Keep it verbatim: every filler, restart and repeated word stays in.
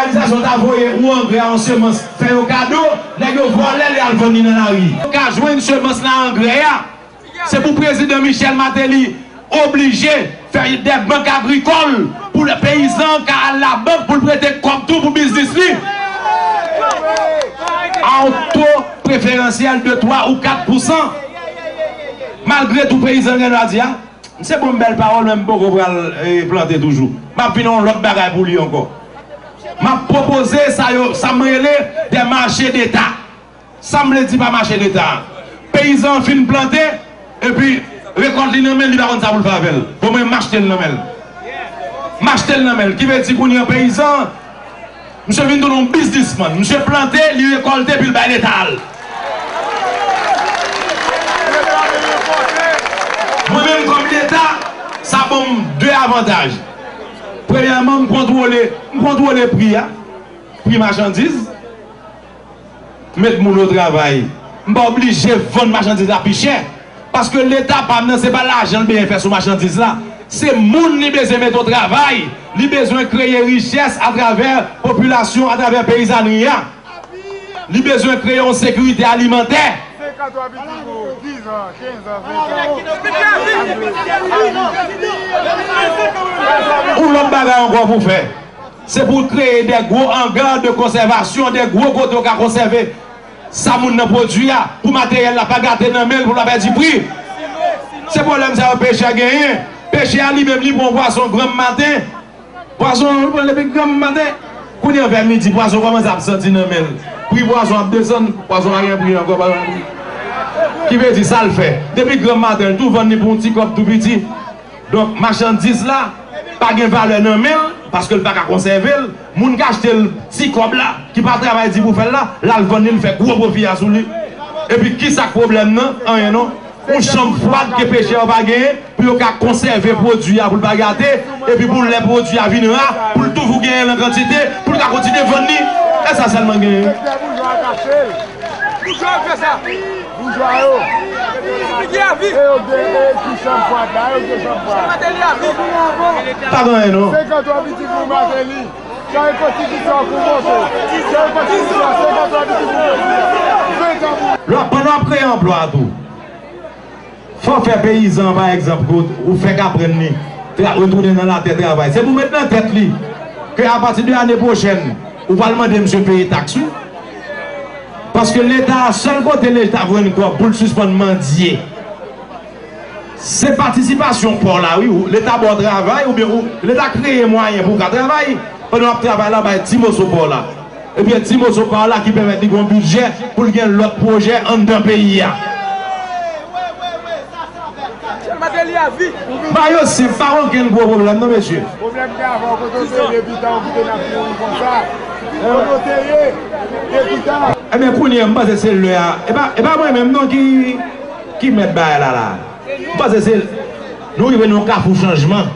Òganizasyon ta voye yon angrè a, yon semans, fè yo kado, nèg yo vòlè l, y al vann li nan lari. Yo ka jwenn semans la, angrè a. Se pou prezidan Michel Martelly oblije fè de bank agrikòl pou le peyizan ka al labank pou l prete kòb tou pou biznis li. A yon to preferansyèl de twa ou kat pousan. Malgre tou peyizan gen dwa di a, se bon bèl pawòl, men m poko pral eh, plante toujou. M ap vin yon lòt bagay pou li ankò. M ap pwopoze sa yo, sa m rele de mache deta. Sa m vle di pa mache deta a. Peyizan an fin plante, epi rekòt li nan men l, li pa konn sa pou l fè avè l. Bon, mwen, m achte l nan men l. M achte l nan men l. Ki vle di kounye an peyizan an, misye vin tounen yon biznismann. Misye plante, li rekòlte, epi l bay leta l. Mwen menm kòm leta, sa ban m de avantaj. Premyèman, m kontwole, m kontwole pri a, pri machandiz. Met moun o travay. M pa oblije vann machandiz la pi chè. Paske leta pa m nan, se pa lajan l bezwen fè sou machandiz la. Se moun li bezwen met o travay. Li bezwen kreye richès atravè popilasyon, atravè peyizanri a. Li bezwen kreye yon sekirite alimantè. Yon lòt bagay ankò pou fè. Se pou kreye de gwo anga de konsèvasyon, de gwo kote w ka konsève sa moun nan pwodui a, pou materyèl la pa gate nan men l, pou l pa pèdi pri. Se pwoblèm sa yo pechè genyen. Pechè a li menm, li pran pwason granm maten. Pwason an, li pran depi granm maten. Kounye a vè midi, pwason kòmanse ap santi nan men l. Pri pwason ap desann, pwason pa gen pri ankò, pa gen pri. Ki vle di sa l fè? Depi granm maten, l tou vann li pou yon ti kòb tou piti. Donk, machandiz la pa gen valè nan men l, paske l pa ka konsève l. Moun k achte l ti kòb la, ki pa travay di pou fè l la, l al vann li, l fè gwo pwofi a sou li. Epi ki sa k pwoblèm nan? Anyen non. Yon chanm fwad ke pechè yo pa genyen, pou yo ka konsève pwodui a, pou l pa gate, epi pou lè pwodui a vin ra, pou l toujou genyen l an kantite, pou l ka kontinye vann li. E sa sèlman genyen. Boujwa yo fè sa. Boujwa yo. E yo gen, e ki chanm fwad la, yo gen chanm fwad. Pa gen anyen non. Senkant twa piti pou Martelly. Sa e konstitisyon pou monte. Sa e konstitisyon, senkant twa piti pou prezidan. Ven tan pou. Lè w ap, pandan w ap kreye anplwa tou, fò w fè peyizan an, pa egzanp, ke w, ou fèk aprann li, tra-, retounen nan latè travay. Se pou w met nan tèt li ke apati de ane pwochèn, ou pral mande misye peye taks, wi. Paske Leta, sèl kote Leta jwenn kòb pou l sispann mandye, se patisipasyon pa w la, wi. Ou, Leta ba w travay, oubyen ou, Leta kreye mwayen pou w ka travay. Pandan w ap travay la, bay ti moso pa w la. Ebyen, ti moso pa w la ki pèmèt li gen yon bidjè pou l gen lòt pwojè anndan peyi a. Ba yo senp, pa gen okenn gwo pwoblèm non, mesye. Pwoblèm ki avan, kote w te ye depi tan, ou kite n ap mouri konsa. Kote w te ye depi tan. Ebyen, kounye a, m panse se lè a. E pa, e pa mwen menm non ki, ki mèt bagay la, la. M panse se, nou rive nan yon kafou chanjman.